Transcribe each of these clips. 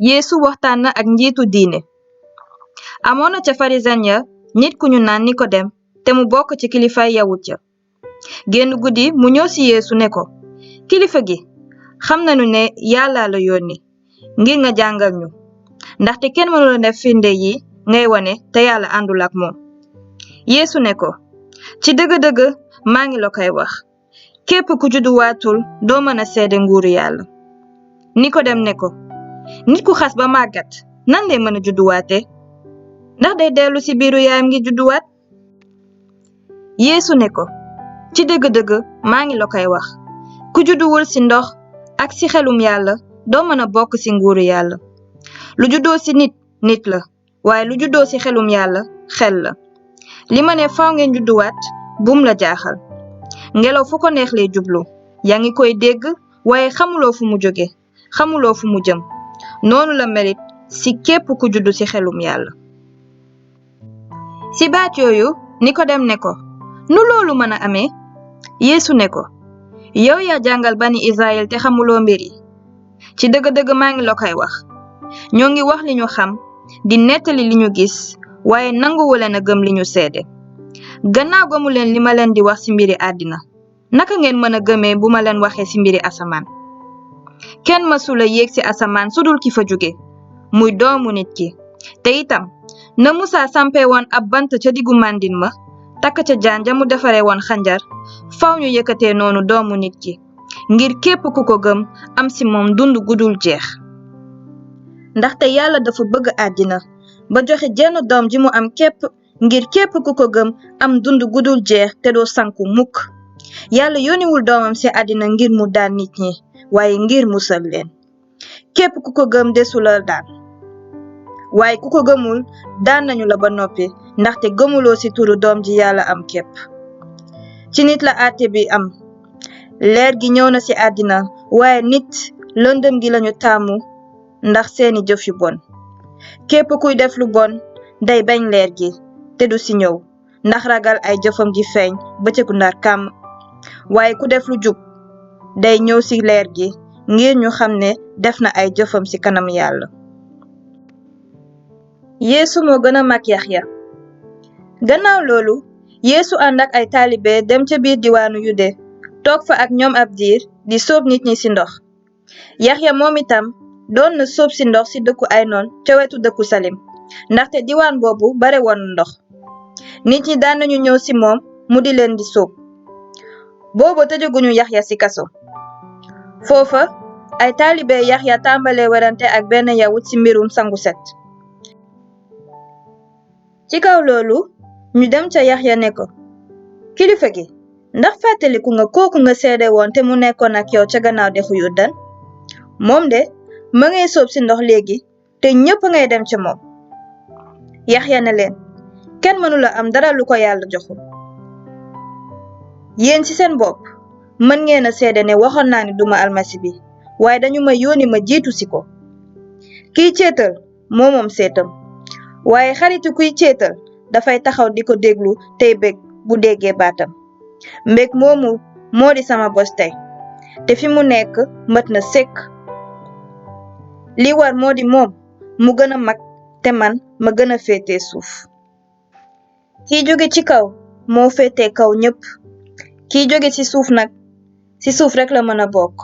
Yeesu waxtaan na ak njiitu diine. amoon na ca farisen ya nit ku ñu naan Nikodem te mu bokk ci kilifay yawut ya. génn guddi mu ñëw ci Yeesu ne ko, kilifa gi, xam nañu ne Yàlla la yónni ngir nga jàngal ñu, ndaxte kenn mënula def firnde yi ngay wone te Yàlla àndul ak moom. Yeesu ne ko, ci dëgg-dëgg maa ngi la koy wax, képp ku judduwaatul doo mën a seede nguuru Yàlla. Nikodem ne ko, nit ku xas ba màggat nan lay mën a judduwaate? ndax day dellu ci biiru yaayam ngi judduwaat? Yeesu ne ko, ci dëgg-dëgg maa ngi la koy wax, ku judduwul ci ndox ak ci xelum Yàlla doo mën a bokk ci nguuru Yàlla. lu juddoo ci nit nit la, waaye lu juddoo ci xelum Yàlla xel la. li ma ne faaw ngeen judduwaat bum la jaaxal. ngelaw fu ko neex lay jublu, yaa ngi koy dégg waaye xamuloo fu mu jóge, xamuloo fu mu jëm. noonu la melit ci képp ku juddu ci xelum Yàlla. ci baat yooyu Nikodem ne ko, nu loolu mën a amee? Yeesu ne ko, yow yaa jàngal bani Israyil te xamuloo mbir yi. ci dëgg-dëgg maa ngi la koy wax, ñoo ngi wax li ñu xam di nettali li ñu gis, waaye nanguwuleen a gëm li ñu seede. gannaaw gëmu leen li ma leen di wax ci mbiri àddina, naka ngeen mën a gëmee bu ma leen waxee ci mbiri asamaan? kenn mësula yéeg ci asamaan sudul ki fa jóge, muy doomu nit ki. te itam na Musaa sampe woon ab bant ca diggu màndin ma, takk ca jaan ja mu defare woon xanjar, faw ñu yëkkatee noonu doomu nit ki, ngir képp ku ko gëm am ci moom dund gudul jeex. ndaxte Yàlla dafa bëgg àddina ba joxe jenn doom ji mu am képp, ngir képp ku ko gëm am dund gudul jeex te doo sanku mukk. Yàlla yónniwul doomam ci àddina ngir mu daan nit ñi, waaye ngir musal leen. képp ku ko gëm desu la daan, waaye ku ko gëmul daan nañu la ba noppi, ndaxte gëmuloo ci turu doom ji Yàlla am képp. ci nit la àtte bi am, leer gi ñëw na ci àddina, waaye nit lëndëm gi lañu taamu ndax seeni jëf yu bon. képp kuy def lu bon day bañ leer gi te du ci ñëw, ndax ragal ay jëfam ji feeñ bëccëgu ndar kàmm. waaye ku def lu jub day ñëw ci leer gi ngir ñu xam ne def na ay jëfam ci kanam Yàlla. Yeesu moo gën a mag Yaxya. gannaaw loolu Yeesu ànd ak ay taalibe dem ca biir diwaanu Yude, toog fa ak ñoom ab diir di sóob nit ñi ci ndox. Yaxya moom itam doon na sóob ci ndox ci dëkku Aynoon ca wetu dëkku Salim, ndaxte diwaan boobu bare woon ndox. nit ñi daan nañu ñëw ci moom mu di leen di sóob. boobu tëjaguñu Yaxya ci kaso. foofa ay taalibe Yaxya tàmbalee werante ak benn yawut ci mbirum sangu set. ci kaw loolu ñu dem ca Yaxya ne ko, kilifa gi, ndax fàttaliku nga kooku nga seede woon te mu nekkoon ak yow ca gannaaw dexu Yordaan? moom de ma ngay sóob ci ndox léegi te ñépp ngay dem ca moom. Yaxya ne leen, kenn mënula am dara lu ko Yàlla joxul. yéen ci seen bopp mën ngeen a seede ne waxoon naa ni duma almasi bi, waaye dañu ma yónni ma jiitu ci ko. kiy céetal moo moom seetam, waaye xaritu kuy céetal dafay taxaw di ko déglu tey bég bu déggee baatam. mbég moomu moo di sama bos tey, te fi mu nekk mët na sëkk. li war moo di moom mu gën a mag te man ma gën a féete suuf. kiy jóge ci kaw moo féete kaw ñépp, kiy jóge ci suuf nag ci suuf rekk la mën a bokk,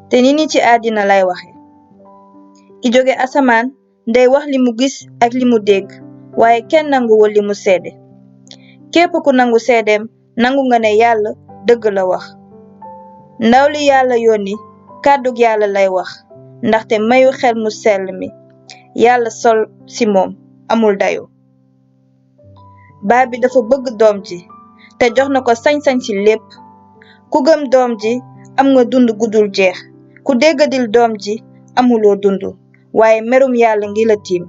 te ni ci àddina lay waxe. ki jóge asamaan day wax li mu gis ak li mu dégg, waaye kenn nanguwul li mu seede. képp ku nangu seedeem nangu nga ne Yàlla dëgg la wax. ndaw li Yàlla yónni kàddug Yàlla lay wax, ndaxte mayu xel mu sell mi Yàlla sol ci moom amul dayo. Baay bi dafa bëgg doom ji te jox na ko sañ-sañ ci lépp. ku gëm doom ji am nga dund gudul jeex, ku déggadil doom ji amuloo dund, waaye merum Yàlla ngi la tiim.